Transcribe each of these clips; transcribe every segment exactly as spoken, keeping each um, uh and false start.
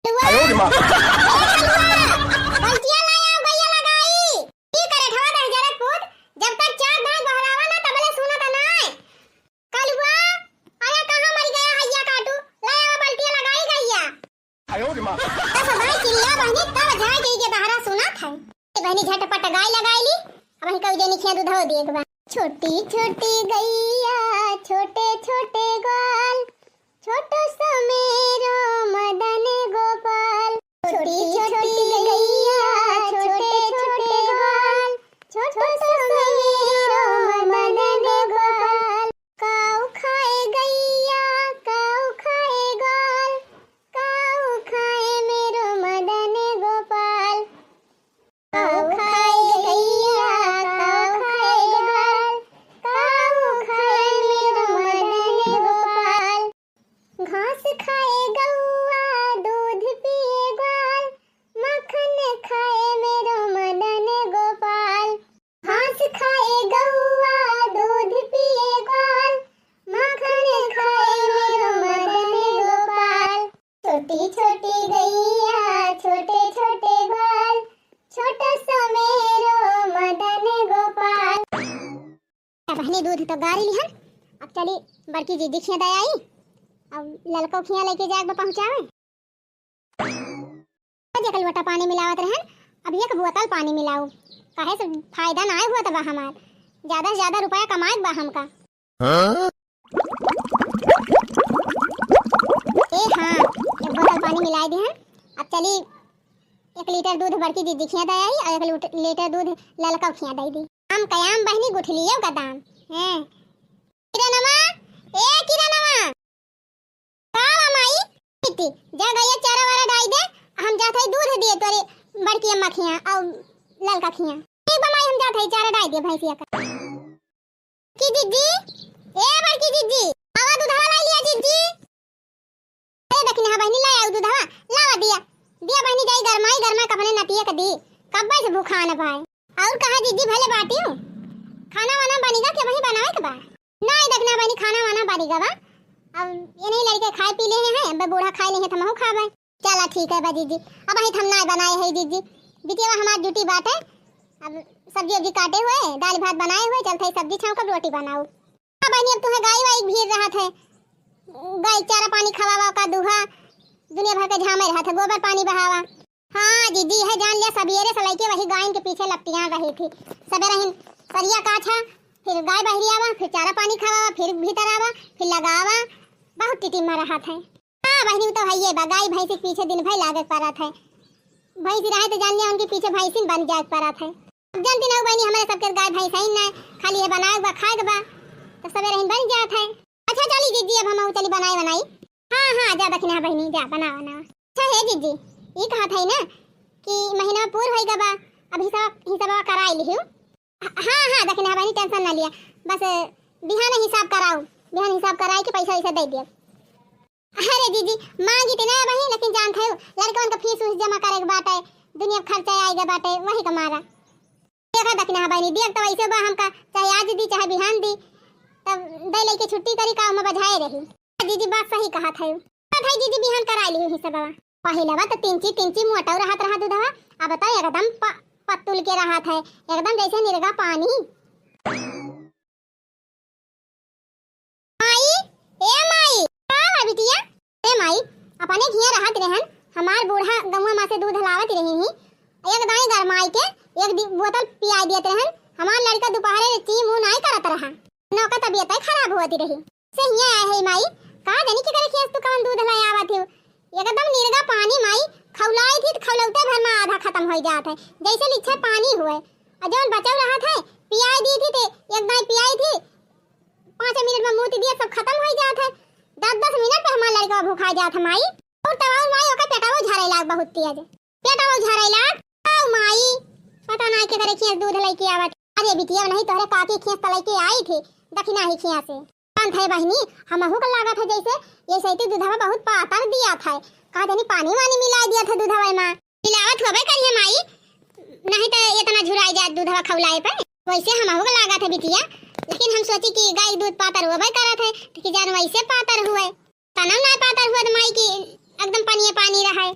कलुआ, ए कलुआ, बल्टिया लाया, गइया लगाई। की करे ठवा दे जरत पूत, जब तक चार दांत बहरावा ना, तबले सुनत नाय। कलुआ, अरे कहाँ मरि गया हैया काटू, लाया बल्टिया लगाई गइया। आयो रे माँ। तब भाई चिल्ला बहिनी तब जाए गई के बहरा सुनत है। ए बहिनी झटपट गाय लगाई ली, अब हम कऊ जनी खिया दूधो दिए के बा। छोटी छोटी गैया, छोटे छोटे ग्वाल, छोटो सो मेरो मदन गोपाल। छोटी छोटी गैया, छोटे छोटे ग्वाल, छोटो सो मेरो मदन गोपाल। काऊ खाए गैया, काऊ खाए ग्वाल, काऊ खाए मेरो मदन गोपाल। काऊ खाए गैया, काऊ खाए ग्वाल, काऊ खाए मेरो मदन गोपाल। घास खाए गौआ, दूध पिए ग्वाल, माखन खाए मेरो मदन गोपाल। घास खाए गौआ, दूध पिए ग्वाल, माखन खाए मेरो मदन गोपाल। छोटी छोटी गैया, छोटे छोटे ग्वाल, छोटो सो मेरो मदन गोपाल। अब बहिनी दूध तो गारी लिहन, अब चली बड़की जिज्जी खिया दे आई, अब ललको खिया लेके जाए बा पहुँचावे। आज एक लोटा पानी मिलावत रहन, अब एक बोतल पानी मिलाऊ, काहे से फायदा ना हुआ तबा हमार, ज्यादा से ज्यादा रुपया कमाए बा हमका। हाँ? ए हाँ, एक बोतल पानी मिलाए दिहन, अब चली एक लीटर दूध बड़की जिज्जी खिया दे आई और एक लूट-, लीटर दूध ललका खिया दे दी। आम कयाम बहिनी गुठलियो का दाम। हैं? किरणवा, ए किरणवा। का बा माई? बेटी, जा गइया चारा वारा डाई दे, हम जात हई दूध दिए तोरे बड़की अम्मा खिया और ललका खिया। ठीक बा माई, हम जात हई चारा डाई दे भैंसिया का। की जिज्जी, ए बड़की जिज्जी, आवा दूधवा लाई लिया जिज्जी। अरे दखिनहा बहिनी, लाई आऊ दूधवा, लावा दिया, दिया बहिनी, जाई गरमाई, गरमाई कपने नतिया के दी, कब्बे से भूखान भाई। और कहा जिज्जी, भले बाटियो, खाना वाना बनिगा के वही बनावे के बा? नहीं दखिनहा बहिनी, खाना वाना बनिगा बा, अब ये नहीं लड़के खाए पी ले हैं, अब बूढ़ा खाए नहीं है तो महू खाबे। चला ठीक है बा जिज्जी, अब अही हम नाय बनाए है जिज्जी, बिटिया हमार ड्यूटी बाटे, अब सब्जी उब्जी काटे हुए, दाल भात बनाए हुए, चलत है सब्जी छौंकब, रोटी बनाऊ। हाँ बहिनी, अब तुम्हें गाय वाई भीर रहत है, गाय चारा पानी खवावा का दूहा, दुनिया भर के झामे रहत है, गोबर पानी बहावा। हाँ जिज्जी, है जान लिया, सबेरे से लइके वही गायन के पीछे लपटियान रही थी, सबेरे हिन सरिया काछा, फिर गाय बहरी आवा, फिर चारा पानी खवावा, फिर भीतर आवा, फिर लगावा, बहुत टिटिम्मा रहत है। हाँ बहिनी, उ तो हइये बा, गाय भैंसी के पीछे दिन भर लागे के परत है। भैंसी रहे तो जान लिया उनके पीछे भैंसिन बन जाए के परत है। अब जानती ना बहिनी, हमारे सबके गाय भैंस है ना, खाली है बनाए के बा, खाए के बा, तो सबेरे ही बन जात है। अच्छा चली जिज्जी, अब हम चली बनाए बनाई। हाँ हाँ, जा दखिनहा बहिनी, जा बना बना। अच्छा हे जिज्जी, ये कहत है ना कि महीना पूर होई गबा, अब हिसाब हिसाबा कराई लिहू। हाँ हाँ दखिनहा बहिनी, टेंशन ना लिया, बस बिहान हिसाब कराऊ, बिहान हिसाब कराई के पैसा वैसा दे दिया। अरे जिज्जी, मांगी ते ना बहिन, लेकिन जानत है, लड़कवन का फीस उस जमा करे के बाटे, दुनिया के खर्चा आएगा बाटे, वही का मारा। देखा दखिनहा बहिनी, दिया तो वैसे बा हमका, चाहे आज दी, चाहे बिहान दी, तब दे लेके छुट्टी करी का, ओमे बझाए रही। जिज्जी बात सही कहत है, कहत है जिज्जी बिहान कराई लिहू हिसाबवा। पहिले बा तो तिंची तिंची मोटऊ रहत रहा दूधवा, अब तो एकदम प-, पतुल के रहत है, एकदम जैसे निरगा पानी। माई, ए माई, का बा बिटिया? ए माई, अपने घिया रहत रहन, हमार बूढ़ा गौवा मा से दूध लावत रही ही, एक दाई गरमाई के एक दि-, बोतल पियाई दियत रहन, हमार लड़का दुपहरे रे ची मुँह नाई करत रहा, नौका तबियत खराब होत रही, से हिया आए है माई, का जानी के करे खियास तू कौन दूध ले आवत हो, एकदम निरगा पानी माई, खौलाई थी त खौलौते भर मा आधा खतम होइ जात है, जैसे लिच्छा पानी हुए। और जौन बचल रहत है, पियाई दी थी ते एक दाई पियाई थी, पाँच मिनट मा मूत दिया, सब खतम होइ जात है। दस दस मिनट पे हमार लड़का भूखा जात है माई। और तब और माई ओकर पेटवो झरे लाग बहुत तेज। पेटवो झरे लाग, आओ माई, पता ना के करे खियास दूध लेके आवत। अरे बिटिया नहीं तोहरे काकी खियास त लेके आई थी, दखिनहा खिया से। जानत है बहिनी, हमहू का लागत है जैसे ये सैती दूधवा बहुत पातर दिया था, का जानी पानी वानी मिला दिया था दूधवा मा। मिलावत होबे करिए माई, नहीं तो इतना झुराई जात दूधवा खौलाए पे। वैसे हमहू का लागत है बिटिया, लेकिन हम सोची कि गाय दूध पातर होबे करत है, तो कि जान वैसे पातर हुए। तनव ना पातर हुए तो माई की एकदम पनिये पानी रहे।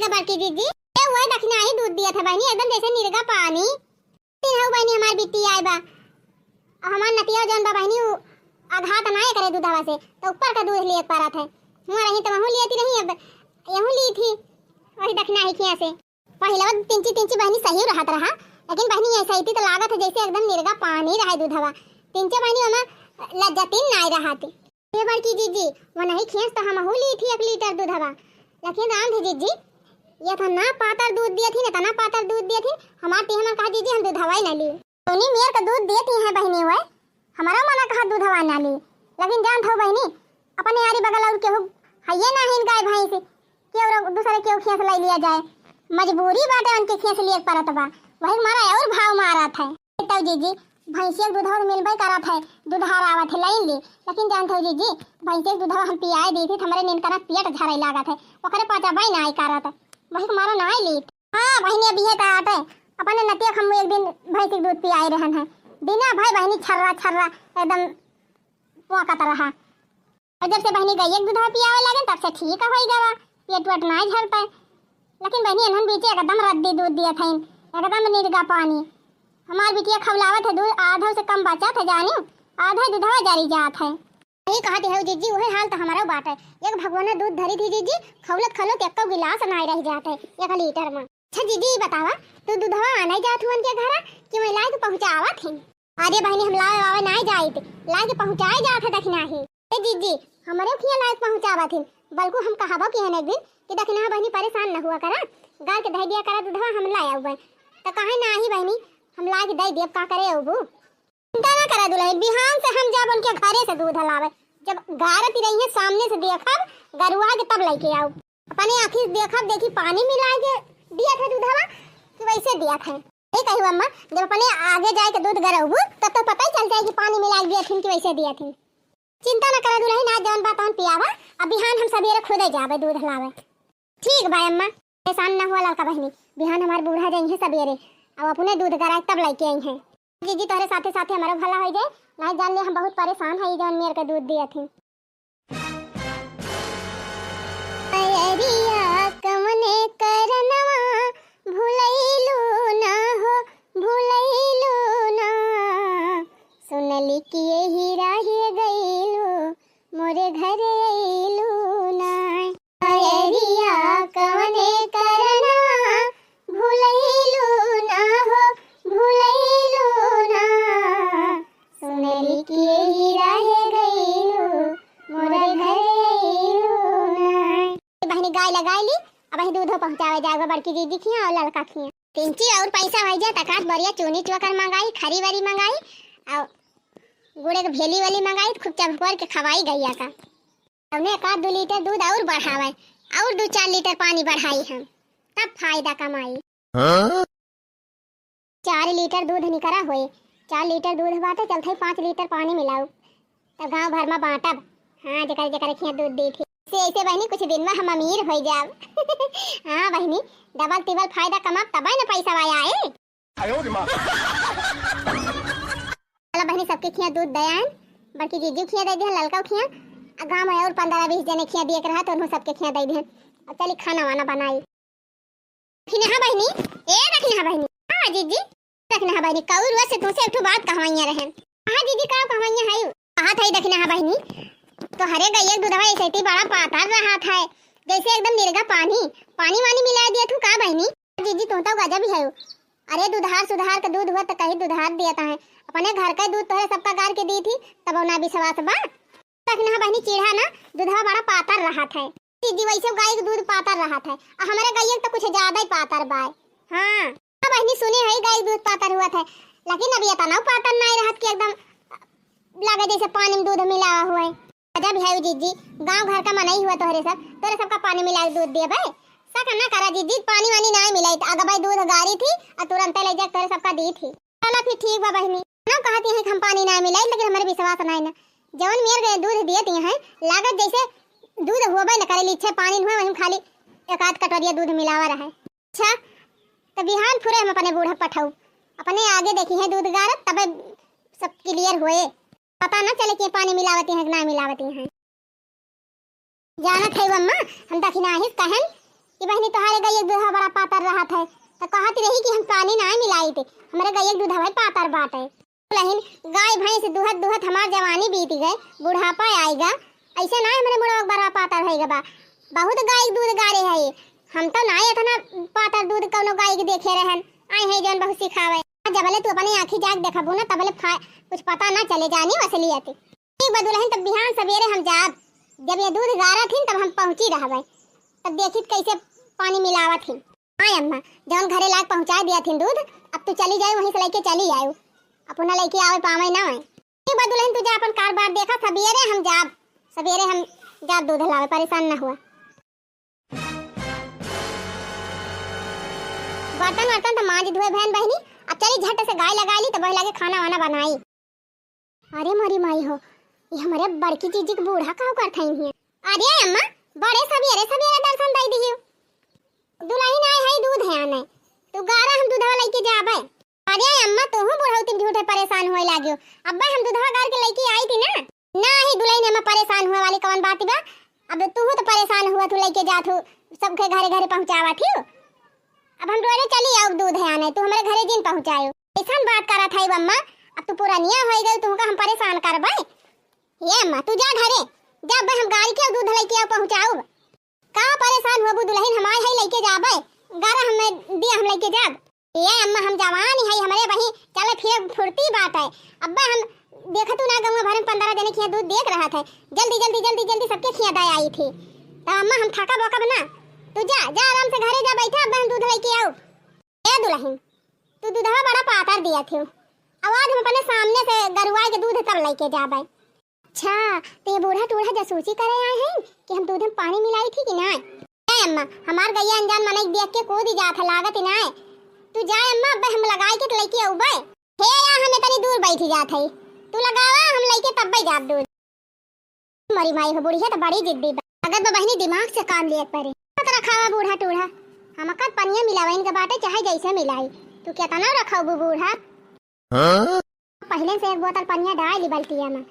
बड़की जीजी, ए, वही दखिनाही दूध दियत है बहिनी, एकदम जैसे निरगा पानी। तीन हऊ बहिनी हमार बिट्टी आए बा। हमार नतिया जौन बा बहिनी, उ अघात ना करे दूधवा से, तो ऊपर का दूध लिए परत है। हुआ रही तो वहूँ लियती रही, अब यहूँ ली थी, वही दखिनाही खिया से। पहिलवा तिंची तिंची बहिनी सही रहत रहा, लेकिन बहिनी ऐसा ही तो लागत है जैसे एकदम निरगा पानी रहे दूधवा। तिंचे बहिनी ओमा लज्जतिन नाय रहत। हे बड़की जीजी, वनही खेस तो हमहू ली थी एक लीटर दूधवा, लेकिन राम थे जीजी, ये इतना पातर दूध दिए थी, इतना पातर दूध दिए थी, हमार ती हमार कहा जीजी हम दूधवा ही ना ली। तूनी मेर का दूध दिए थी हैं बहिनी हुए, हमारा मना कहा दूधवा ना ली, लेकिन जान थो बहिनी, अपने यारी बगल और केहू हइये ना है गाय भैंस, के और दूसरे केहू खेस ले लिया जाए, मजबूरी बाटे उनके खेस लिए परत बा, वही मारा और भाव मारा था। तब जीजी, भैंसिया के दूधवा तो मिलबे करत है, दूधार आवत है लाइन ले, लेकिन जानत हो जीजी, भैंसिया के दूधवा हम पियाए दी थी, तो हमरे नींद करा पेट झरे लागत है, ओकरे पचबे ना आई करत, वही के मारा ना आई ली। हाँ बहिनी, अब ये तो आटे, अपने नतिया के हम एक दिन भैंस के दूध पियाए रहन है, बिना भाई बहिनी छर्रा छर्रा एकदम पोंकत रहा। और जब से बहिनी गइया के दूधवा पियावे लगे, तब से ठीक होई गवा, पेट वेट नाय झरता। लेकिन बहिनी, इन्हन बीचे एकदम रद्दी दूध दिया था, एकदम निरगा पानी। हमार बिटिया खवलावत है दूध, आधो से कम बचा था जानी, आधा दूधवा जरी जात है। यही कहत है जीजी, वही हाल तो हमारा बाटे। एक भगवान दूध धरी थी जीजी, खौलत खौलत एक गिलास नाय रह जात है एक लीटर में। अच्छा जीजी, बतावा, तू दूधवा आने जात हुअन के घरा कि वही लाए के पहुँचावत ही? अरे बहिनी, हम लावे वावे नाय जाइत, लाए के पहुँचाए जात है दखिनाही। ए जीजी, हमरे खिया लाए के पहुँचावत ही, बल्कु हम कहबो कि है एक दिन कि दखिना बहिनी परेशान न हुआ करा, गाय के धै दिया करा दूधवा, हम लाए आउबे। तो कहे नाही बहिनी, हम लाए के दे दियब, का करे अउबू? चिंता ना करा दुल्हन, बिहान से हम जब उनके घरे से दूध लावे, जब गारत रही है सामने से देखब, गरुआ के तब लेके आउब। अपने आँखी से देखब, देखी पानी मिला के दिया था दूधवा कि वैसे दिया था। यही कही अम्मा, जब अपने आगे जाए के दूध गरउबू, तब तो पता ही चल जाए कि पानी मिला के दिया थी कि वैसे दिया थी। चिंता ना करा दुल्हन, आज जौन बात तौन पियावा, अब बिहान हम सबेरे खुदे जाबे दूध लावे। ठीक बा अम्मा, परेशान ना हुआ लड़का बहिनी, बिहान हमार बूढ़ा जाइहे सबेरे, अब अपने दूध गराए तब लेके आई हैं। जीजी तोहरे साथे साथे हमारो भला हो जाए, नहीं जान ले हम बहुत परेशान है, ई जौन मेर के दूध दिए थी। अयरिया कवने करनवा भुलैलू ना हो, भुलैलू ना। सुनली कि यही राहे गइलू, मोरे घर अइलू ना। अयरिया कवने करनवा भुलैलू ना हो, भुलैलू ना। सुनली कि यही राहे गइलू, मोरे घर अइलू ना। बहिनी गाय लगाई ली, अब वही दूधो पहुँचावे जाएगा बड़की दीदी खिया और लड़का खिया। तिंची और पैसा हो जाए, तकात बरिया चूनी चोकर मंगाई, खरी वरी मंगाई, और गुड़े के भेली वाली मंगाई, खूब चभकोर के खवाई गैया का। हमने एक आध दो लीटर दूध और बढ़ावे, और दो चार लीटर पानी बढ़ाई हम, तब फायदा कमाई। हाँ? चार लीटर दूध निकरा होए, चार लीटर दूध बाटे, चलते ही पाँच लीटर पानी मिलाऊ, तब गांव भर में बांटब। हाँ, जेकर जेकर खिया दूध दी थी। से ऐसे बहनी कुछ दिन में हम अमीर हो जाब। हाँ बहनी, डबल तिबल फायदा कमाब तबे न पैसा आए। आयो रे माँ। चला बहनी, सबके खिया दूध दे आयन, बड़की जीजू खिया दे दिया, ललका खिया, आ गाँव में और पंद्रह बीस जने खिया दिए के रहा, तो उन्हों सबके खिया दे दिया। अब चली खाना वाना बनाई। दखिनहा बहिनी, ए दखिनहा बहिनी, हाँ जीजी, दखिनहा बहिनी, कौर से तुमसे एक ठो बात कहवाइया रहे। हाँ जीजी, का कहवाइया है? कहा था दखिनहा बहिनी, तोहरे गैया के दूधवा ऐसे ही बड़ा पातर रहा था, जैसे एकदम निरगा पानी, पानी वानी मिला दिया तू का बहिनी? जीजी, तू तो गजब ही है। अरे दुधार सुधार के दूध हुआ तो कहीं दुधार दिया था, अपने घर का दूध तोहरे सबका गार के दी थी, तब ना विश्वास बा। दखिनहा बहिनी, चिढ़ा ना, दूधवा बड़ा पातर रहत है। दीदी, वैसे गाय के दूध पातर रहत है, आ हमरे गैया के तो कुछ ज्यादा ही पातर बाय। हाँ, हाँ बहिनी, सुने है गाय के दूध पातर हुआ था, लेकिन अब ये तनाव पातर नहीं रहत कि एकदम लगे जैसे पानी में दूध मिला हुआ है। गजब है जीजी, गांव घर का मनई हुआ तोहरे सब, तोरे सबका पानी मिला के दूध दिए बे। शक ना करा जीजी, पानी वानी नहीं मिलाई, अगबे दूध गारी थी और तुरंते ले जाके तोरे सबका दी थी। चला फिर ठीक बा बहिनी। ना कहती है कि हम पानी ना मिलाई, लेकिन हमारे विश्वास नहीं ना। जवन मेर गए दूध दिए ती हैं, लागत जैसे दूध होबे न करे, लीछे पानी हुआ, वहीं खाली एक आध कटोरिया दूध मिलावा रहे। अच्छा, तो बिहान फुरे हम अपने बूढ़ा पठाऊ, अपने आगे देखी हैं दूध गारत, तबे सब क्लियर हुए, पता ना चले कि पानी मिलावती हैं कि ना मिलावती हैं। जानत है अम्मा, हम दखिनाहिस कहन कि बहिनी तोहरे गइया के दूधवा बड़ा पातर रहत है, त कहत रही कि हम पानी नाहीं मिलाइत, हमरे गइया के दूधवा पातर बाटे। दुलहिन, गाय भैंस दुहत दुहत हमार जवानी बीत गए, बुढ़ापा आइगा, ऐसे नाहीं हमरे मुड़वा के बड़ा पातर होइगा बा। बहुत गाय के दूध गारे है, हम तो नाहीं इतना पातर दूध कौनो गाय के देखे रहन। आए हैं जौन बहुत सिखावे। जबले तू अपने आँखी जाके देखबू ना, तबले फा-, कुछ पता ना चले जानी असलियत। ठीक बा दुलहिन, तब बिहान सबेरे हम जाब, जब ये दूध गारत हिन तब हम पहुँची रहबे, तब देखित कैसे पानी मिलावत हिन। हाँ अम्मा, जौन घरे लाग पहुँचा दिया थिन दूध, अब तू चली जाए, वहीं से लइके चली आयु, अपना लइके आवे पावे ना है। ठीक बा दुलहिन, तू जा अपन कारबार देखा, सबेरे हम जाब, सबेरे हम जाब दूध लावे, परेशान ना हुआ। बर्तन वर्तन त मांज धोए भैन बहिनी, अब चली झट से गाय लगाई ली, तब लागे खाना वाना बनाई। अरे मोरी माई हो, ये हमरे बड़की जीजी के बूढ़ा काव करत हईन हिया। अरे अम्मा, बड़े सबेरे सबेरे दर्शन दई दिहियो। दुलहिन आए है दूध है आने, तू गारा हम दूधवा लइके जाबे। अरे अम्मा, तोहू बुढ़ौती में झूठे परेशान होए लाग्यो। अब्बे हम दूधवा गार के लइके आई थी ना। नाही दुलहिन, हम परेशान हुए वाली कौन बात बा? अब तू तो परेशान हुआ, तू लइके जात हो, सबके घरे घरे पहुँचावा थी। अब हम रोरे चली आउब दूध है आने, तू हमरे घरे जिन पहुँचायो। ऐसन बात करत है अम्मा, अब तू पुरानिया हो गई, तुमका हम परेशान करबे? ये अम्मा, तू जा घरे, जा, अब हम गाड़ी के दूध लइके आउब पहुँचाउब। का परेशान हुआ दुलहिन, हमारे है लइके जाबे, गारा हमें दिया, हम लइके जाब। ए अम्मा, हम जवान ही, हमरे वही चले फिरे फुर्ती बाटे। अब्बा हम देखतू ना, गौवा भर में पंद्रह जने के यहाँ दूध देख रहा था। जल्दी, जल्दी, जल्दी, जल्दी सबके खिया दे आई थी। तो अम्मा, हम थका बोकब ना। तू जा, जा आराम से घरे जा बैठा, अब्बा हम दूध लइके आउब। ए दुलहिन, तू दूधवा बड़ा पातर दिया थी। अब आज हम अपने सामने से गरुआ के दूध तब लइके जाबे। अच्छा, तो ये बूढ़ा टूढ़ा जासूसी करे आए हैं कि हम दूध में पानी मिलाई थी कि ना? ए अम्मा, हमार गइया अनजान मनई देख के कूद जात है, लागत ही ना है। तू जा अम्मा, अब्बे हम लगाई के तो लइके अउबे। हे या, हम इतनी दूर बैठी जात है, तू लगावा, हम लइके तब्बे जाब दूध। मरी माई हो, बुढ़िया तो बड़ी जिद्दी बा। अगर बा बहिनी दिमाग से काम लियत परे। मत रखावा बूढ़ा टूढ़ा, हमका पनिया मिलावा इनके बाटे, चाहे जैसे मिलाई। तू केतना रखबू बूढ़ा? हाँ? पहिले से एक बोतल पनिया डाल ली बल्टिया में,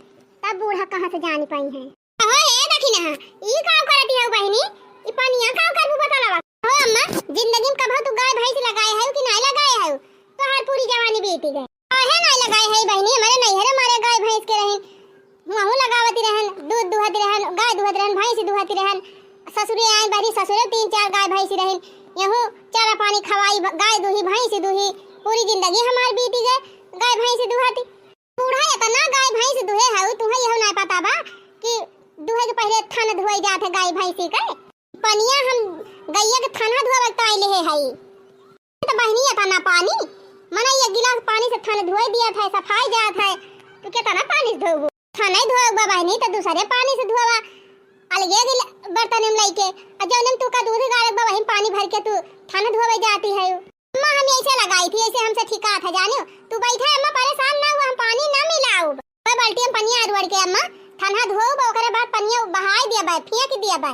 तब बूढ़ा कहाँ से जान पाई है। अहो, ए दखिनहा, ई का करती हो बहिनी? ई पनिया का करबू बोतलवा? हो अम्मा, जिंदगी में कभो तू गाय भैंस लगाए है कि नाय लगाए है? तोहार पूरी जवानी बीती गए। काहे नाय लगाए है बहिनी? हमारे नैहरे मारे गाय भैंस के रहिन, हुआहू लगावती रहन, दूध दुहती रहन, गाय दुहती रहन, भैंस दुहती रहन। ससुरे आए बहरी, ससुरे तीन चार गाय भैंस रहिन, यहू चारा पानी खवाई, भ-, गाय दूही, भैंस दूही, पूरी जिंदगी हमार बीती गए गाय भैंस दुहती। बूढ़ा इतना गाय भैंस दुहे हऊ, तुहे यहू ना पता बा कि दुहे के पहिले थन धोई जात है गाय भैंसी के। पनिया हम गैया के थना धोवे के ताई लेहे हई। तो बहिनी, इतना पानी, मने एक गिलास पानी से थन धोई दिया था, सफाई जात है, तू कितना पानी से धोबू? थन धोबा बहिनी, तो दूसरे पानी से धोबा, अलगे गिल-, बर्तन में लइके, और जौन में तू का दूध गाड़े बा, वही पानी भर के तू थन धोवे जाती है। अम्मा, हम ऐसे लगाई थी, ऐसे हमसे ठिका था, जानियो। तू बैठा अम्मा, परेशान ना हुआ, हम पानी ना मिलाऊ। वह बाल्टी में पनिया अरुअर के अम्मा, थना धोबा, ओकरे बाद पनिया बहाई दिया बा, फेंक दिया बा,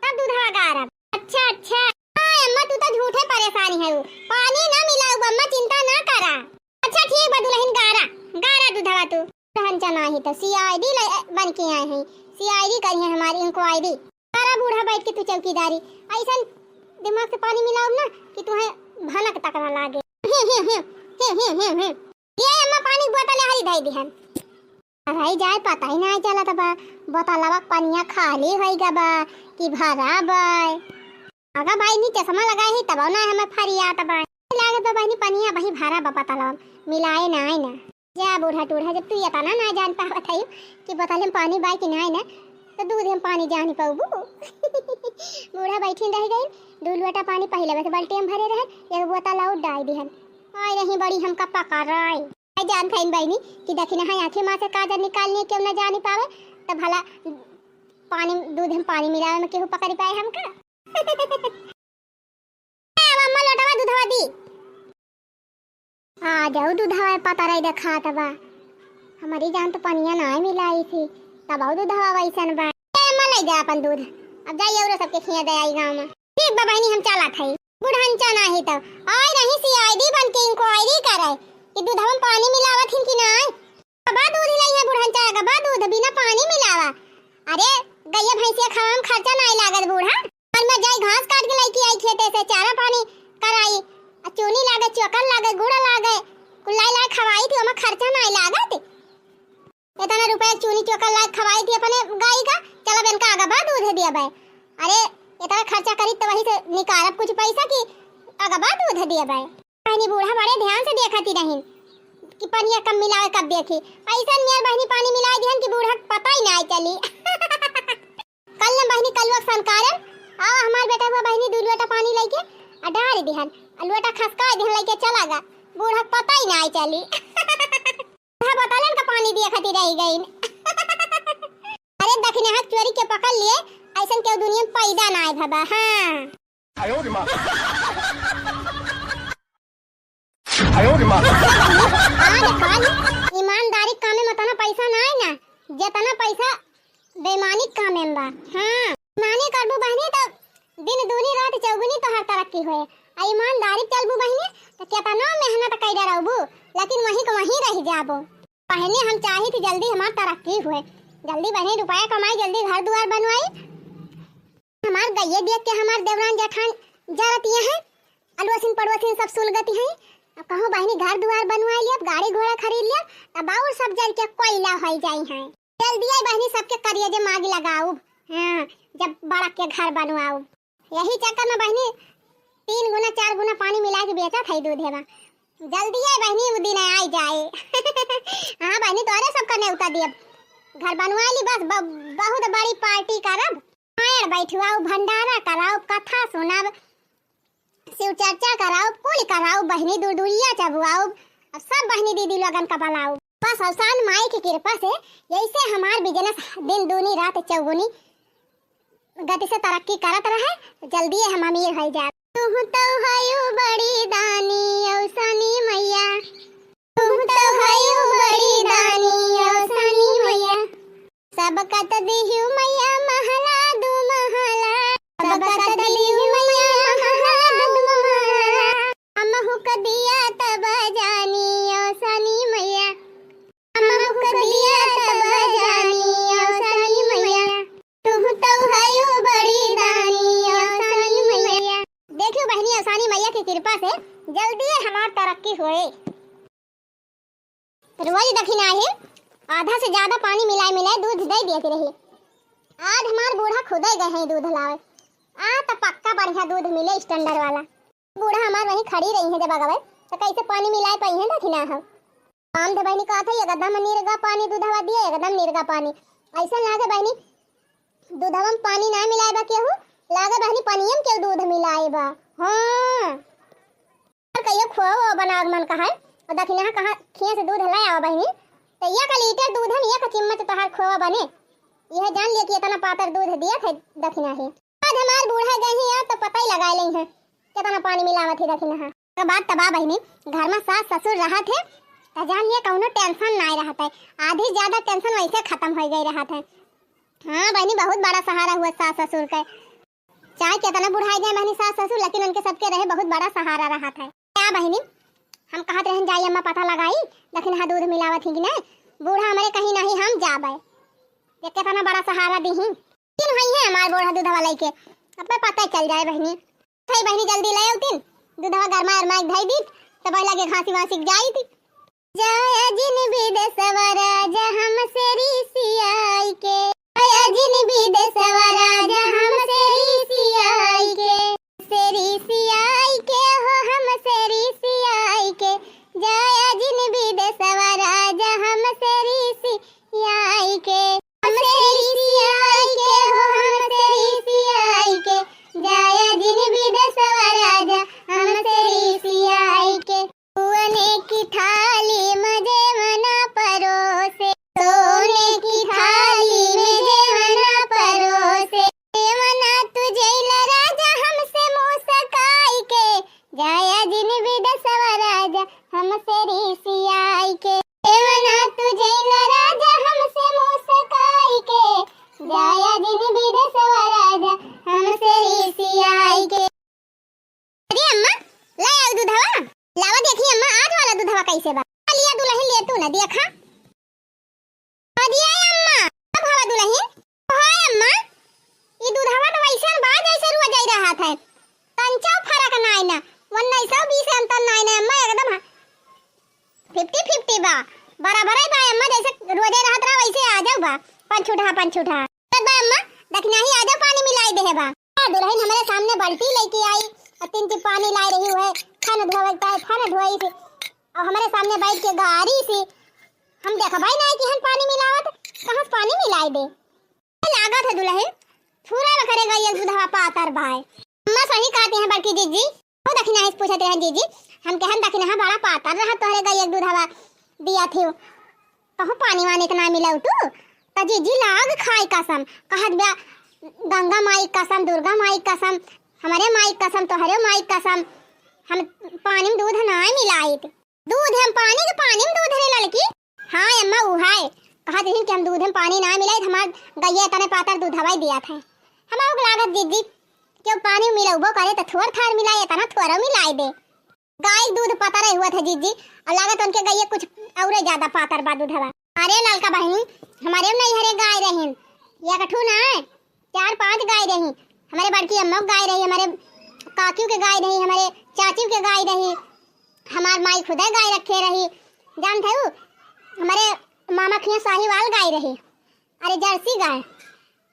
तब दूधवा गारब। अच्छा, अच्छा। हाँ, अम्मा, तू तो झूठे परेशान है, पानी ना मिलाऊ अम्मा, चिंता ना करा। अच्छा, ठीक बा दुलहिन, गारा, गारा दूधवा तू। रहन चना ही तो C I D ले, बन के आए हैं, C I D करी है हमारी inquiry। गारा बूढ़ा बैठ के तू चौकीदारी, ऐसन दिमाग से पानी मिलाऊ ना कि तुहे भनक तक ना लागे। ये अम्मा, पानी बोतल हरी धई दिहन। अरे जाए, पता ही ना चलत बा, बोतलवा के पनिया खाली होई गा बा कि भरा बा। अगा भाई, नी चश्मा लगाए ही तब ना हमें फरियात बा। लागत बा बहिनी, पनिया वही भरा बा बोतलवा, मिलाए ना आए ना। जा बूढ़ा टूढ़ा, जब तू इतना ना जान पावत है कि बोतल में पानी बा कि ना आए ना, तो दूध में पानी जान पाऊबू। बूढ़ा बैठिन रह गई, दू लोटा पानी पहले बस बाल्टी में भरे रहे, एक बोतल और डाल दिहन। आए रही बड़ी हमका पकड़ रही। आई जानत हईन बहिनी कि दखिनहा आँखी माँ से काजर निकालनी, केहू न जानी पावे, त भला पानी, दूध में पानी मिलावे में केहू पकड़ी पाए हमका? ए, अब अम्मा लोटवा दूधवा दी। आ जाऊ दूधवा पता रही देखात बा। हमारी जान तो पनिया ना मिलाई थी, तब आऊ दूधवा वैसन बा। ए, अम्मा ले जा अपन दूध, अब जाई औरो सबके खिया दे आई गाँव में। ठीक बा बहिनी, हम चलत हई। बुढ़नचा नाही तब आए रही C I D बन के inquiry करे कि दूधवा में पानी मिलावत हिन कि नाय। गबा दूध लई है बुढ़नचा, गबा दूध बिना पानी मिलावा। अरे गैया भैंसिया खावा में खर्चा नाय लागत बूढ़ा। और मैं जाई घास काट के लइके आई चारा पानी कराई, आ चूनी लागे, चोकर लागे, गुड़ लागे, कुल लाई लाई खवाई थी, ओमा खर्चा नाई लागत। इतना रुपया चूनी चोकर लाई खवाई थी अपने गाय का, चल अब इनका अगबा दूध दिया बाय। अरे, इतना खर्चा करी तो वही से निकारब कुछ पैसा की अगबा दूध दिया बाय। बहिनी बूढ़ा बड़े ध्यान से देखती रहिन कि पनिया कब मिलावे, कब देखी। ऐसा नियर बहिनी पानी मिला दिहन कि बूढ़ा के पता ही ना चली। कल न बहिनी, कलुआ के संस्कारन, आवा हमार बेटा हुआ बहिनी, दू लोटा पानी लेके आ डार दिहन, आ लोटा खसका दिहन, लेके चला गा। बूढ़ा के पता ही ना चली। बूढ़ा बतालन का पानी दिए खातिर रह गईन। अरे दखिनहा चोरी के पकड़ लिए, ऐसन केहू दुनिया में पैदा ना आए भबा। हाँ। आयो रे माँ। आयो रे माँ। आज काल ईमानदारी कामे में उतना पैसा ना है ना, जितना पैसा बेईमानी कामे में बा। हाँ, बेईमानी करबू बहिनी तो दिन दूनी रात चौगुनी तोहार तरक्की होए। आ ईमानदारी चलबू बहिनी तो केतना मेहनत कैले रहबू, लेकिन वहीं के वहीं रह जाबू। बहिनी हम चाही थी जल्दी हमार तरक्की होए, जल्दी बहिनी रुपया कमाई, जल्दी घर दुआर बनवाई। हमार गइये देख के हमार देवरान जेठान जरतिया हैं, अड़ोसिन पड़ोसिन सब सुलगती हैं। अब कहूँ बहिनी घर दुआर बनवाई लिया, गाड़ी घोड़ा खरीद लिया, तब और सब जल के कोयला होई जाई हैं। जल्दी आई बहिनी सबके करिए जे मागी लगाउब, हाँ, जब बड़ा के घर बनवाउब। यही चक्कर में बहिनी तीन गुना चार गुना पानी मिला के बेचत है दूध हेवा। जल्दी आई बहिनी वो दिन आई जाए। हाँ बहिनी तोरे सबका नेवता दियब, घर बनवाई ली बस, ब-, बहुत बड़ी पार्टी करब। रामायण बैठवाउब, भंडारा कराउब, कथा सुनाउब, शिव चर्चा कराउब, कुल कराउब, बहिनी दुरदुरिया चबुआउब। अब सब बहिनी दीदी लोगन का बलाउब। बस अवसान माई की कृपा से यैसे हमार business दिन दूनी रात चौगुनी गति से तरक्की करत रहे, जल्दी हम अमीर हो जाए। तू तो हयू बड़ी दानी अवसानी मैया, तू तो हयू बड़ी दानी अवसानी मैया। सबका त दिहू मैया महला दू महला, सबका त दिहू मैया महला दू महला। हमहू क दिया तब जानी अवसानी मैया, हमहू क दिया तब जानी अवसानी मैया। तू तो हयू बड़ी दानी अवसानी मैया। देखियो बहिनी अवसानी मैया की कृपा से जल्दी हमार तरक्की होए। रोज दखिनहा ही आधा से ज्यादा पानी मिलाए मिलाए दूध दे देती रही। आज हमार बूढ़ा खुदे गए हैं दूध लावे। आ त पक्का बढ़िया दूध मिले standard वाला। बूढ़ा हमार वहीं खड़ी रही है जब अगवे, त कैसे पानी मिलाए पाई है दखिनहा। काम धे बहिनी कहत है एकदम निरगा पानी दूधवा दिए, एकदम निरगा पानी। ऐसा लागे बहिनी दूधवा में पानी ना मिलाए बा केहू, लागे बहिनी पनियम के दूध मिलाए बा। हाँ। और कहियो खोवा बनावे के मन कहा है, और दखिनहा कहा खिया से दूध ले आवा बहिनी, तो एक लीटर दूध में एक चम्मच तोहार खोवा बने। यह जान लिया कि इतना पातर दूध दिया थे दखिनहा ही। आज हमार बूढ़ा गए हैं यार, तो पता ही लगा लें हैं कितना पानी मिलावत ही दखिनहा। के बाद तबा बहिनी, घर में सास ससुर रहत है, तो जान लिया कौनो tension ना रहत है। आधी ज्यादा tension वैसे खत्म हो गई रहत है। हाँ बहिनी, बहुत बड़ा सहारा हुआ सास ससुर के। चाहे कितना बुढ़ाई जाए बहिनी सास ससुर, लेकिन उनके सबके रहे बहुत बड़ा सहारा रहत है। क्या बहिनी, हम कहत रहन जाई अम्मा पता लगाई, लेकिन हाँ दूध मिलावत ही कि नहीं, बूढ़ा हमारे कहीं नहीं हम जाबे, ये कितना बड़ा सहारा दी ही। लेकिन वही है हमार बूढ़ा दूधवा लेके, अब पता चल जाए बहिनी। थे बहिनी जल्दी ले आउतिन, दूधवा गरमा अरमा एक धई दीत, तब लगे घासी वासी जाई थी। जाया जिन विदेशवा राजा हमसे रिसियाई के। जाया जिन विदेशवा राजा हमसे रिसियाई के। से रिसियाई के हो हमसे रिसियाई के। जाया जिन विदेशवा राजा हमसे रिसियाई के। हमसे रिसियाई के हो हमसे रिसियाई के। जाया जिन विदेशवा राजा हमसे रिसियाई के। सोने की थाली में जेवना परोसे, सोने की थाली में जेवना परोसे। जेवना तू जैला राजा हमसे मुस्काई के, जाया जिन विदेशवा राजा हमसे रिसियाई के। जेवना तू जैला राजा हमसे मुस्काई के, जाया जिन विदेशवा राजा हमसे रिसियाई के। अरे अम्मा, ले आउ दूधवा। लावा देखी अम्मा, आज वाला दूधवा कैसे बा। लिया दुल्हन, ले तू ना देखा। अरे अम्मा, अब हवा दुल्हन। हाय अम्मा, ई दूधवा तो वैसन बा जैसे रुआ जाई रहत है। तंचा फर नाई ना, उन्नीस सौ बीस है, हम तो नाई ना, अम्मा एकदम fifty fifty बा, बराबर है बा अम्मा, जैसे रोजे रहत रहा वैसे आ जाऊ बा, पंचूठा, पंचूठा। तो बा अम्मा, दखिनहा ही आ जाऊ, पानी मिलाई देहे बा। आ दुलहिन हमरे सामने बाल्टी लइके आई, और तीन ची पानी लाई रही हुए, थन धोवे का है, थन धोई से, और हमरे सामने बैठ के गारी से, हम देखबा ही नाई कि हम पानी मिलावत, कहाँ से पानी मिलाई दे। लागत है दुलहिन, थुरल करे गइया के दूधवा पातर बाय। अम्मा सही कहती हैं बड़की जीजी। वो दखिनहा से पूछत रहे जीजी, हम कहन दखिनहा बड़ा पातर रहा तोहरे गइया के दूधवा दिया थे। कहूँ पानी वानी इतना मिलाऊ तू? तो जीजी लाग खाई कसम, कहत बा गंगा माई कसम, दुर्गा माई कसम, हमरे माई कसम, तोहरे माई कसम, हम पानी में दूध ना मिलाइत। दूध हम पानी के पानी में दूध रे ललकी। हाँ अम्मा, उ है। कहत रहिन कि हम दूध हम पानी ना मिलाई, हमार गइया तने पातर दूधवा ही दिया था। हम आउक लागत दीदी, केहू पानी मिलउबो करे तो थोर थार मिलाई, इतना थोरो मिलाई दे। गाय के दूध पतरे हुआ था जीजी, और लागत उनके गइया कुछ औरे ज्यादा पातर बा दूधवा। अरे ललका बहिनी, हमारे नहीं हरे गाय रहिन, एक ठू ना, चार पांच गाय रही, हमारे बड़की अम्मा के गाय रही, हमारे काकियों के गाय रही, हमारे चाचियों के गाय रही, हमार माई खुदे गाय रखे रही। जानत हऊ, हमारे मामा खिया साहिवाल गाय रही, अरे जर्सी गाय।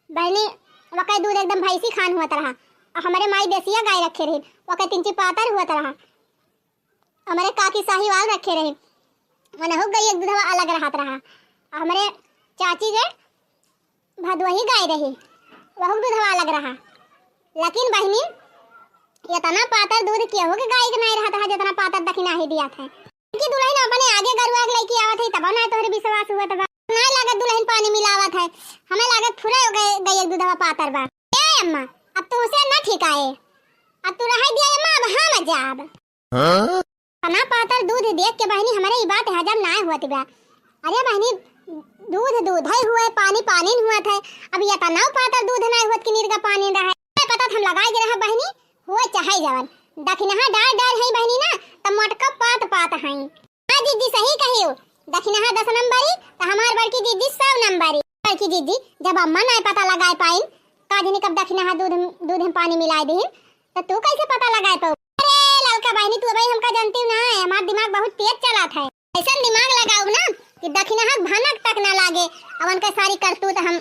बहिनी, वकै दूध एकदम भैंसी खान हुआ तरह। और हमारे माई देसिया गाय रखे रही, वकै तिंची पातर हुआ तरह। हमरे काकी साहिवाल रखे रही, मनहु गई एक दूधवा अलग रहत रहा। हमरे चाची के भदोही गाय रही, वहु दूधवा अलग रहा। लेकिन बहिनी, इतना पातर दूध केहू के गाय के नहीं रहत रहा, जितना पातर दखिनहा ही दिया था। कि दुलहिन अपने आगे गरुआ के लइके आवत है, तब ना तोहरे विश्वास हुआ तब। ना लागत दुलहिन पानी मिलावत है, हमें लागत फुरे हो गए, गई एक दूधवा पातर बा। ए अम्मा, अब तुहसे ना ठीक आए, अब तू रह दिया अम्मा, अब हम जाब। हाँ? इतना पातर दूध देख के बहिनी, हमरे ई बात हजम नाय होत बा। अरे बहिनी, दूध दूध है हुए, पानी पानी न हुआ था। अब ये इतना पातर दूध नाय होत कि निरगा पानी रहे। पता हम लगाए के रहा बहिनी, हुए चाहे जवन। दखिनहा डार डार है बहिनी ना, त मोटका पात पात है। हाँ जीजी सही कहियो, दखिनहा दस नंबरी, त हमार बड़की जीजी सौ नंबरी। बड़की जीजी, जब अम्मा नाय पता लगाए पाइन, का जनी कब दखिनहा दूध, दूध में पानी मिलाए देहिन, त तू कैसे पता लगाए पाऊ? अरे ललका बहिनी, तू अबे हमका जानती ना है, हमार दिमाग बहुत तेज चलत है। ऐसा दिमाग लगाऊ ना कि दखिनहा भनक तक ना लागे, अब उनका सारी करतूत हम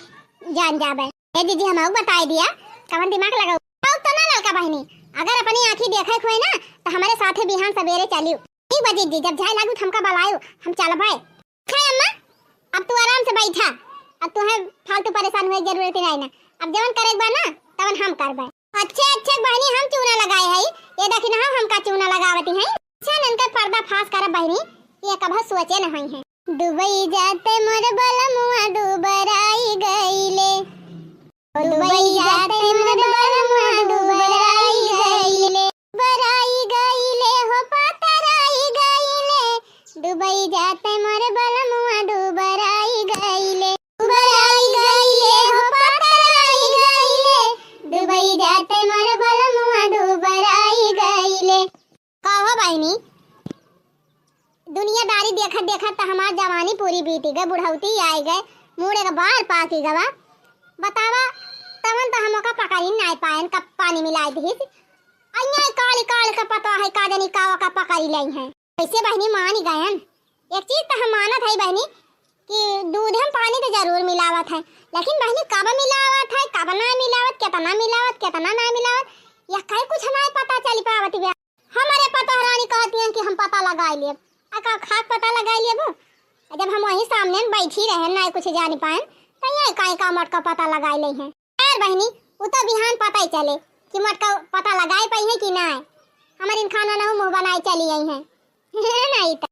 जान जाबे। ए जीजी, हम आऊ बताए दिया, कवन दिमाग लगाऊ? आऊ तो ना ललका बहिनी, अगर अपनी आँखी देखे हुए ना, तो हमारे साथे बिहान सवेरे चलियो। ठीक बा जीजी, जब जाए लागू त हमका बलायो, हम चलबे। अच्छा अम्मा, अब तू आराम से बैठा, अब तुहे फालतू परेशान हुए के जरूरत ही नहीं ना। अब जवन करे के बा ना, तवन हम करबे। अच्छे अच्छे बहिनी हम चूना लगाए हई, ये दखिनहा हमका चूना लगावती हैं। अच्छा इनके पर्दा फाश करब बहिनी, ये कभो सोचे न होई हैं। दुबई जाते मोर बलमुआ दुबराई गईले। दुबई जाते मोर बलमुआ दुबराई गईले, बराई गईले हो पातराई गईले। दुबई जाते मोर बलमुआ दुबराई गईले, दुबराई गईले हो पातराई गईले। दुबई जाते मोर बलमुआ दुबराई गईले। कहो बहिनी, दुनियादारी देखत देखत त हमार जवानी पूरी बीती गए, बुढ़ौती आई गए, मूड़ एक बार पाकी गवा। बतावा, तवन त हम ओका पकड़ी नाय पायन, कब पानी मिलाई दिहिस। अइया काली काली का पता है, का जानी का ओका पकड़ी लई हैं। कैसे बहिनी मानी गयन? एक चीज त हम मानत है बहिनी कि दूध हम पानी त जरूर मिलावत है, लेकिन बहिनी कब मिलावत है, कब ना मिलावत, कितना मिलावत, कितना ना मिलावत, या कई कुछ ना पता चली पावत बा। हमरे पतोहरानी कहती हैं कि हम पता लगाई लेब। आ का खाक पता लगाई लेबू? आ जब हम वहीं सामने में बैठी रहे, ना कुछ जानी पाएन, तो ये काहे का मटका पता लगाई ले हैं। खैर बहिनी, उ तो बिहान पता ही चले कि मटका पता लगाए पाई है कि ना। हमारे इन खाना ना मुंह बनाए चली आई हैं। नहीं तो।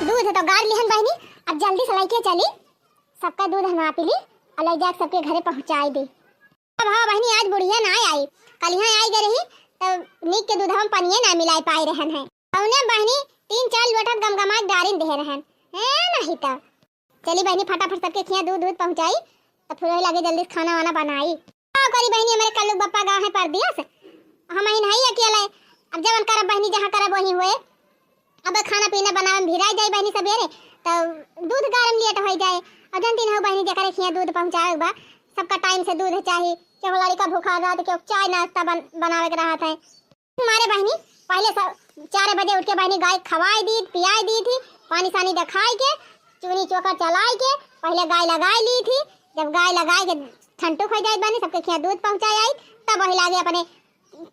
दूध तो गार लिहन बहिनी, अब जल्दी से लइके चली, सबका दूध नापी ली और ले जाके सबके घरे पहुँचाई दी। अब हाँ बहिनी, आज बुढ़िया ना आई, कल यहाँ आई गए रही, तो नीक के दूधवा में पनिये ना मिलाई पाए रहन है। कौने बहिनी तीन चार लोटा गमगमा के डारिन दे रहन है, नहीं तो। चली बहिनी, फटाफट सबके खिया दूध दूध पहुँचाई, तो फिर वही लगे जल्दी से खाना वाना बनाई। का करी बहिनी, हमारे कल्लू के बप्पा गाँव है परदेस, हम ही नहीं अकेले। अब जवन करब बहिनी, जहाँ करब वहीं हुए। अब खाना पीना बनावे में भिराई जाई बहिनी सबेरे, तो दूध गारे में लेट हो जाए। और जानती ना हो बहिनी, जेकरे खिया दूध पहुँचावे के बा, सबका टाइम से दूध चाही, केहू लड़िका भूखा रहत, केहू चाय नाश्ता बन-, बनावे के रहत है। हमारे बहिनी पहिले सब चार बजे उठ के बहिनी गाय खवाई दी, पियाई दी थी, पानी सानी देखाई के, चूनी चोकर चलाई के पहिले गाय लगाई ली थी। जब गाय लगाई के ठंडुक हो जाए बहिनी, सबके खिया दूध पहुँचाई आई, तब वही लागे अपने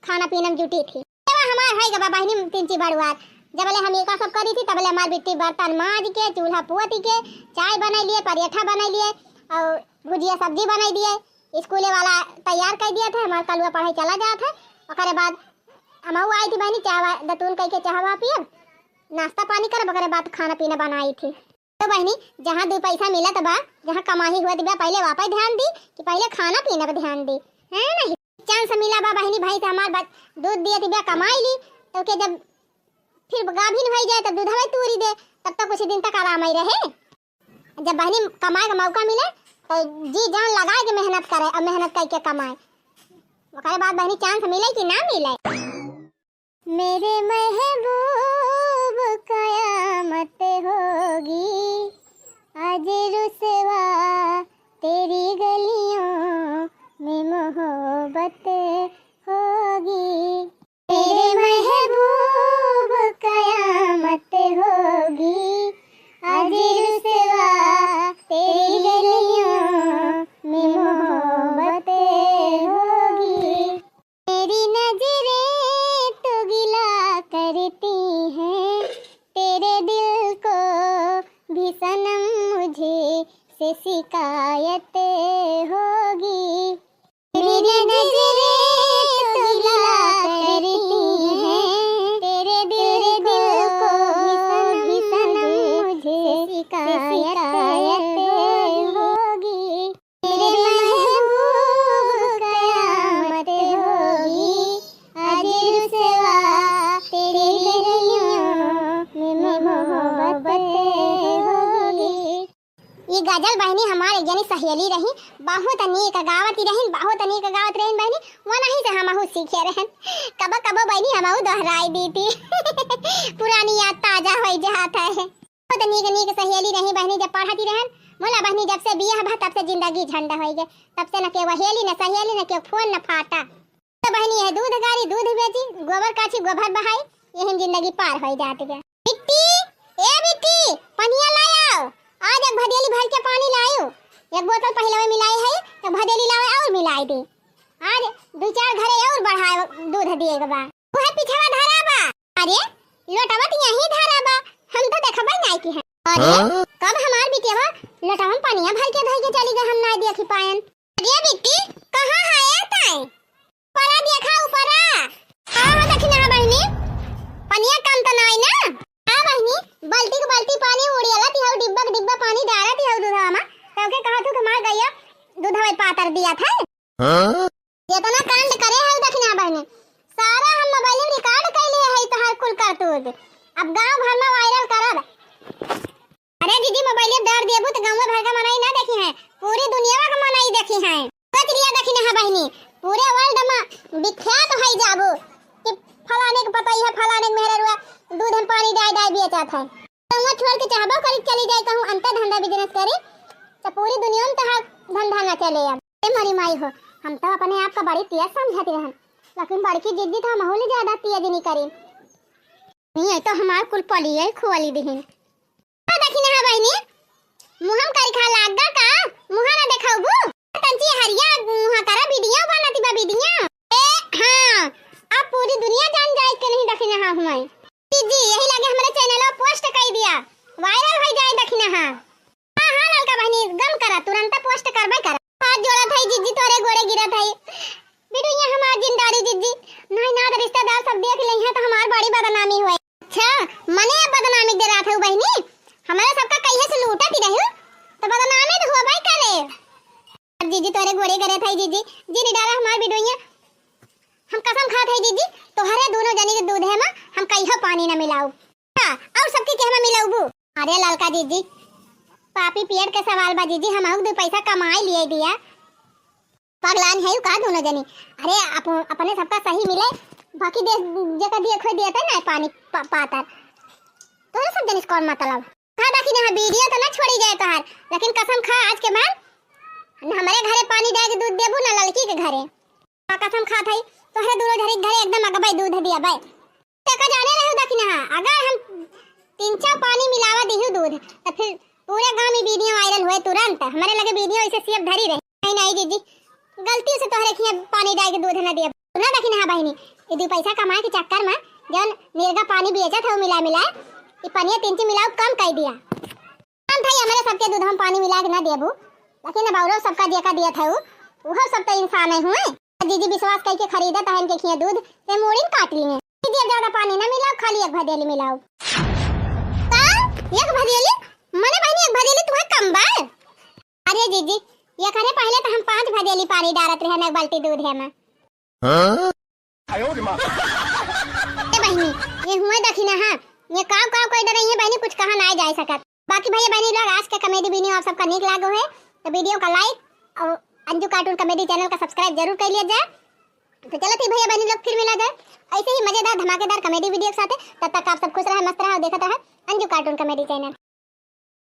खाना पीना में जुटी थी। एवा हमार है गबा बहिनी तीन ची बड़ुआर, जबले हम एका सब करी थी, तबले हमार बिट्टी बर्तन माज के, चूल्हा पोती के, चाय बनाई लिए, परेठा बनाई लिए और भुजिया सब्जी बनाई दिए। स्कूले वाला तैयार कर दिया था, हमार कलुआ पढ़ाई चला जात है। ओकरे बाद हमहू आई थी बहिनी, चाह वा-, दतून कह के चाहवा पियब, नाश्ता पानी करब, ओकरे बाद खाना पीना बनाई थी। तो बहिनी, जहाँ दू पैसा मिलत बा, जहाँ कमाई हुआ बा, पहिले वापस ध्यान दी कि पहिले खाना पीना पर ध्यान दी, है नहीं? चांस मिला बा बहिनी, भाई से हमार बच-, दूध दिए थी बा, कमाई ली, तो के जब फिर गाभिन हो जाए तो दूधवा तूरी दे, तब तो कुछ दिन तक आराम ही रहे। जब बहिनी कमाए का मौका मिले तो जी जान लगाए के मेहनत करे और मेहनत करके कमाए, ओकरे बाद बहिनी चांस मिले कि ना मिले। मेरे महबूब कयामत होगी, आज रुसवा तेरी गलियों में मोहब्बत होगी। मेरे महबूब कयामत होगी, आज रुसवा तेरी गलियों में मोहब्बत होगी। मेरी नजरें तो गिला करती हैं, तेरे दिल को भी सनम मुझे से शिकायत होगी। मेरी नजरें तो गिला करती हैं, तेरे दिल को भी सनम मुझे से शिकायत होगी। मेरे महबूब कयामत होगी, आज रुसवा तेरी गलियों में मोहब्बत होगी। ई गजल बहिनी हमार एक जनी सहेली रही, बहुत नीक गावत रहिन, बहुत नीक गावत रहिन बहिनी, वनही से हमहू सीखे रहन। कबो कबो बहिनी हमहू दोहराई दी थी। पुरानी याद ताजा होई जात है। बहुत नीक नीक सहेली रही बहिनी, जब पढ़त ही रहन। मोला बहिनी जब से बियाह भा तब से जिंदगी झंड होई गे, तब से न केहू अहेली न सहेली न केहू फोन न फाटा। तो बहिनी यह दूध गारी दूध बेची, गोबर काछी गोबर बहाई, यही जिंदगी पार होई जात बा। बिट्टी, ए बिट्टी, पनिया लायो, आज एक भदेली भर के पानी लायो, एक बोतल पहिले मिलाई है, एक भदेली लावे और मिलाई दे, आज दो चार घरे और बढ़ाए दूध दिए के बा। उहे पिछवा धरा बा। अरे, लोटवा त यहीं धरा बा, हम तो देखबे नाई की है। अरे, हाँ? कब हमार बिटिया लोटवा में पनिया भर के धई के चली गई, हम नाई देखी पायन। अरे बिट्टी, कहाँ है ए ताई? ऊपरा देखा, ऊपरा। हाँ, हाँ, दखिनहा बहिनी, पनिया कम त नाई ना? हाँ बहिनी, बाल्टी के बाल्टी पानी उड़ियाला तिहौ, डिब्बा के डिब्बा पानी डारा तिहौ दूधवा में, तब के कहा तू हमार गैया दूधवा पातर दिया था। हाँ? जितना कांड करे है दखिनहा बहिनी, सारा हम मोबाइल में रिकॉर्ड कर लिए है तोहार कुल करतूत। अब गांव भर में वायरल करब। अरे दीदी, मोबाइल में डार देबू तो गांव भर का मनई ना देखी है, पूरी दुनिया का मनई देखी है। सोच लिया दखिनहा बहिनी, पूरे वर्ल्ड में विख्यात हो जाबू कि फलाने के पता है, फलाने के मेहररुआ दूध में पानी डाल डाल बेचत है। गाँव छोड़ के चाहबो करी चली जाए कहूँ अंतर धंधा बिजनेस करे, तो पूरी दुनिया में तोहार धंधा न चले। अब ए मोरी माई हो, हम तो अपने आप का बड़ी तेज समझत रहन, लेकिन बड़की जिज्जी तो हमहू ले ज्यादा तेज नहीं करी। नहीं, ये तो हमार कुल पलिए खोली दिहिन। तो दखिनहा बहिनी, मुहम करी खा लाग गा का? मुहा ना देखाउबू? तंची हरिया मुहा करा, वीडियो बनाती बा, वीडियो। ए, हाँ, अब पूरी दुनिया जान जाए के नहीं दखिनहा हुआई। जी, यही लगे हमारे चैनल पर पोस्ट कर दिया, वायरल हो जाए दखिनहा। हाँ, हाँ, ललका बहिनी, गम करा, तुरंत पोस्ट करबे करा। हाथ जोड़त है जिज्जी, तोरे गोड़े गिरत है। बिटुइया हमार जिंदारी जिज्जी, नाई नाद रिश्तेदार सब देख लेइहैं तो हमार बड़ी बदनामी होए। अच्छा, मने अब बदनामी डरात है बहिनी? हमारे सबका कहिए से लूटत ही रही, तो बदनामी तो होबे करे। अब जिज्जी तोरे गोड़े गिरत है जिज्जी, जिन डारा हमार बिटुइया। हम कसम खात है जिज्जी, तोहरे दोनों जनी के दूधे में हम कहियो पानी न मिलाऊ। हाँ, और सबके केहमा मिलउबू? अरे ललका जिज्जी, पापी पियट के सवाल बा जिज्जी, हमहू दू पैसा कमाई लिए दिया। पगलान है का दोनों जनी? अरे अप-, अपने सबका सही मिले, बाकी दे, जेकर दिए खोई दिया था ना पानी पा-, पातर। तोहरे सब जनी से कौन मतलब? खा दखिनहा वीडियो तो ना छोड़ी जाए तोहार, लेकिन कसम खा आज के बाद न हमरे घरे पानी डाल के दूध देबू, न ललकी के घरे। का कसम खात हई, तोहरे दूनो जनी के घरे एकदम अगबई दूध दिया बे। ते का जाने रहे दखिनहा, अगर हम तीन चार पानी मिलावा दिहू दूध, त फिर पूरे गाँव में video viral हुए तुरंत। हमरे लगे video ऐसे सियप धरी रही। नहीं, नहीं जीजी, गलती से तोहरे खिया पानी डाल के दूध न दिया। ना दखिनहा बहिनी, ये दू पैसा कमाए के चक्कर में जौन निरगा पानी बेचत हऊ मिला मिला, ये पनिया तीन चार मिलाऊ कम कर दिया। हम भाई हमरे सबके दूध हम पानी मिला के ना देबू, लेकिन अब औरो सबका जेका दियत हऊ, उहो सब तो इंसान है हुए। जीजी विश्वास करके खरीदत है इनके खिया दूध, ते मूड़ी काट लिए। दीदी अब ज्यादा पानी ना मिलाओ, खाली एक भदेली मिलाओ। का? एक भदेली? मने बहिनी एक भदेली तुम्हें कम बा? अरे जीजी, ये करे पहले तो हम पाँच भदेली पानी डारत रहे ना एक बाल्टी दूध है में। हाँ? ए बहिनी, ये हुए दखिनहा, ये काव काव कोई डरे ये बहिनी कुछ कहा ना जाए सकत। बाकी भैया बहिनी लोग आज के comedy video आप सबका नीक लागो है तो video का like और अंजू cartoon comedy channel का subscribe जरूर कर लिया जाए। तो चलो ठीक भैया बहिनी लोग फिर मिला जाए ऐसे ही मजेदार धमाकेदार comedy video के साथ। तब तक आप सब खुश रहे, मस्त रहे और देखत रहे अंजू cartoon comedy channel।